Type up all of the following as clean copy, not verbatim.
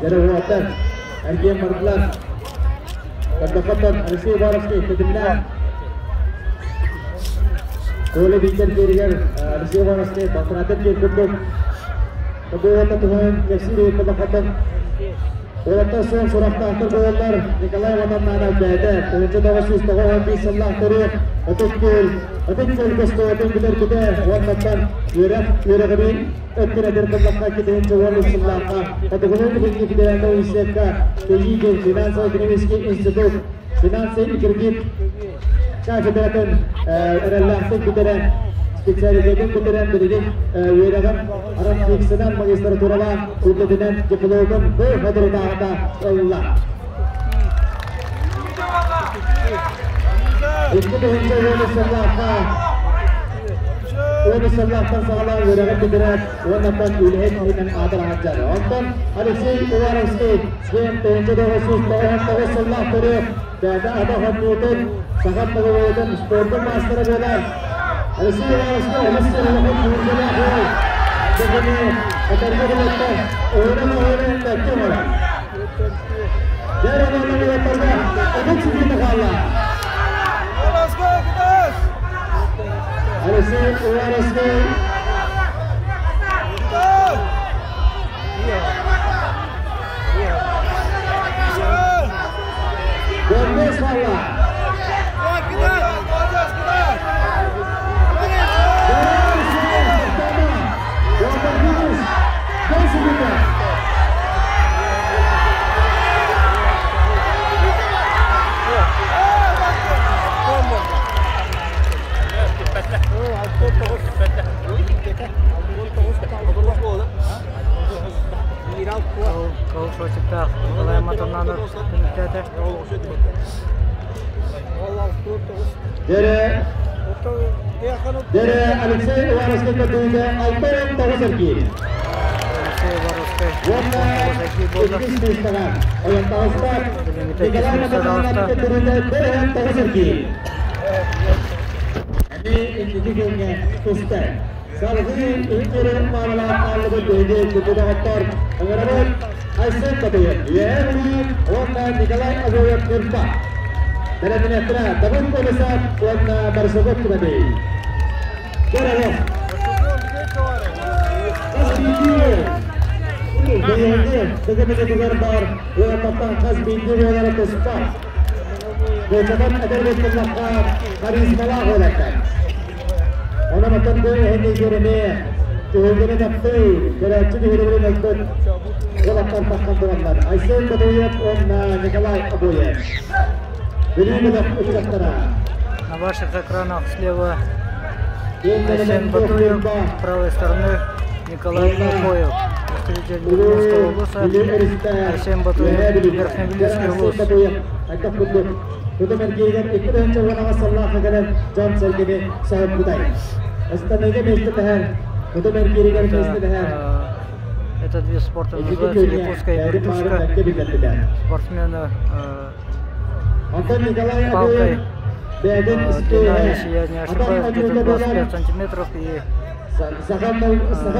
Дьэрэ Эргиэн бардылар. Кардахаттан Алексей Уваровский тэтимнээх. Коля Виктор киэригэр Алексей Уваровский балтаратар киэр курдук. Тобуота туһан кэпсиир Кардахаттан Уолаттар суон сурахтаахтар буолаллар. Николай Ватаннаанов бэйэтэ 1995 сыллаах төрүөх Ытык Күөл, Ытык Күөл көстөөтүн бүтэрбитэ уоннаттан үөрэх үөрэҕириин өттүнэтир тыллахха 2013 сыллаахха Хотугулуу-Илиҥҥи федеральнай университетка КИИ финансово-экономический институт финансы и кредит кафедратын эрэллээхтик бүтэрэн специалитетын бүтэрэн билигин үөрэҕин Арафиксынан магистратуралаах үрдэтинэн дипломун бу соторутааҕыта ылла. 2010 сыллаахха 10 сыллаахтан саҕалаан үөрэҕин бүтэрээт уоннаттан үлэһит иһинэн аатыраһаччар. Онтон Алексей Уваровский диэн 1999 сыллаах төрүөх бэйэтэ ата хоннуутун, саха тоҕуйутун спордун маастара буолар. Алексей Уваровский олус сыралахан түһүлгэлээх уол. Бүгүнү этэргэ дылыттар уһунан-уһунан бэккэ оҥорор. Дьэр онон уолаттарга ытык сүтүүтэ хаалла. Алексей Уваровский Гордос хаалла. Кол шотиктаах Николай Матананов түмүктээтэ. Дере Дере Алексей Уваровский көтүүтэ 69 эргиир. Алексей Уваровский Уонна 9 иккис миэстэҕэ ойон таҕыста Николай Матананов көтүүтэ 49 эргиир. Эми инники күҥҥэ туста. Салгыы иккири маалалаах хааллыбыт биһиги күндү ыҥырабыт Айсен Батыев, Үөһээ уонна Николай Агоев Ньурба. Бэлэмнэттэрэ Давыд Колесов уонна Барсугов Тимофей. Көрөҕө. Хас биирдии биһиги дыгымытыгар бар уолаттан хас биирдии буолара туспа. Буочатан этэр буоллахха харизмалаах уолаттар. Онон оттон бу эһэннигереме түһүлгэни таптыы, көрөөччү биһирэбилин ылбыт уолаттар таххан тураллар. Айсен Батуев уонна Николай Абуев. Бүлүү бөлөх ыччаттара. На ваших экранах слева Айсен Батуев, с правой стороны Николай Охоев. Представитель Нюрнбергского улуса Айсен Батуев, Верхневилюйский улус. Тутум эргииригэр 2018 сыллаахха кэлэн дьон сэргэни соһуппутай. Ыстаныыга миэстэлэһэр, тутум эргииригэр миэстэлэһэр. Этот вид спорта Икки называется күҥҥэ якутская бэйэбит вертушка. баарын бэркэ биллэрбитэ. Спортсмены Онтон Николай палкой Абуев бэйэтин длина, скиһэ если я не атах ошибаюсь, где-то ойуута буолан 25 сантиметров и Сахан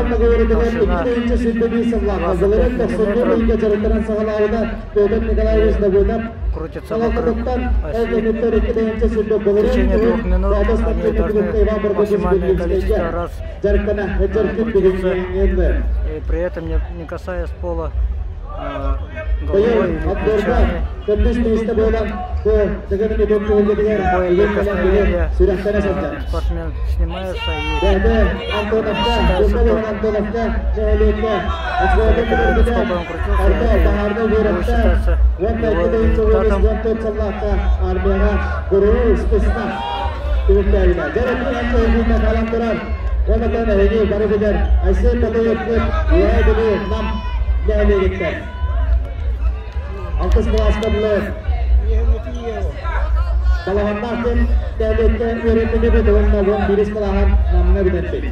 договорытыгар толщина 2 сүүс сыллаахха 25 былырын тохсунньу миллиметров ыйга дьарыктанан саҕалаабыта Петр Николаевич Давыдов крутится вокруг салалтатыттан ол оси. кэнниттэн 2 В былырын течение күһүн 2 минут Баатас они спортивный должны клубка Иван Прокопьевич максимальное Белгинскэйгэ количество раз дьарыктана сылдьар крутиться бүгүҥҥэ и при этом не касаясь пола Быйыл головой или отборга плечами. төрдүс миэстэ буолан бу дыгын үтүк түһүлгэтигэр Любое илин кэлэн бүгүн прикосновение сүрэхтэнэ сылдьар. спортсмен снимается и Бэйдэ Антоновка, считается Курбалыгын тот, Антоновка нэһилиэккэ очкоотун это время, бүтэрбитэ сколько он крутился, орто это баһаарынай будет үөрэхтэ считаться уонна его икки тыһыынча результатом. 14 сыллаахха армияҕа гуруу спецназ түмүктээбитэ. Дьэ, эрэ хаалан турар. Уонна эһиги бары билэр Айсен Батыевпыт Үөһээ Бүлүү Нам нэһилиэгиттэн. Алтыс кылааска дылы Балаҕаннаах диэн нэһилиэккэ үөрэммитибит уонна 11 кылааһын Намҥа бүтэрбит.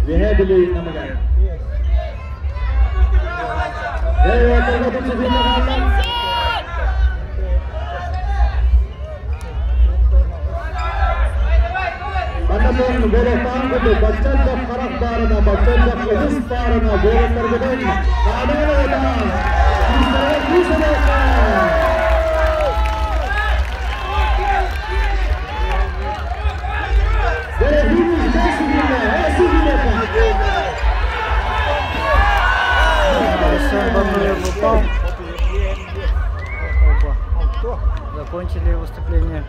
Үөһээ Бүлүү Намыгар. Дьэ, отут хаалла. Манна буолуохтааҕын курдук, бачча харах баарына, бачча ытыс баарына буолаттаргытын анаан. Арсен Батуев упал. Опа. Закончили выступление.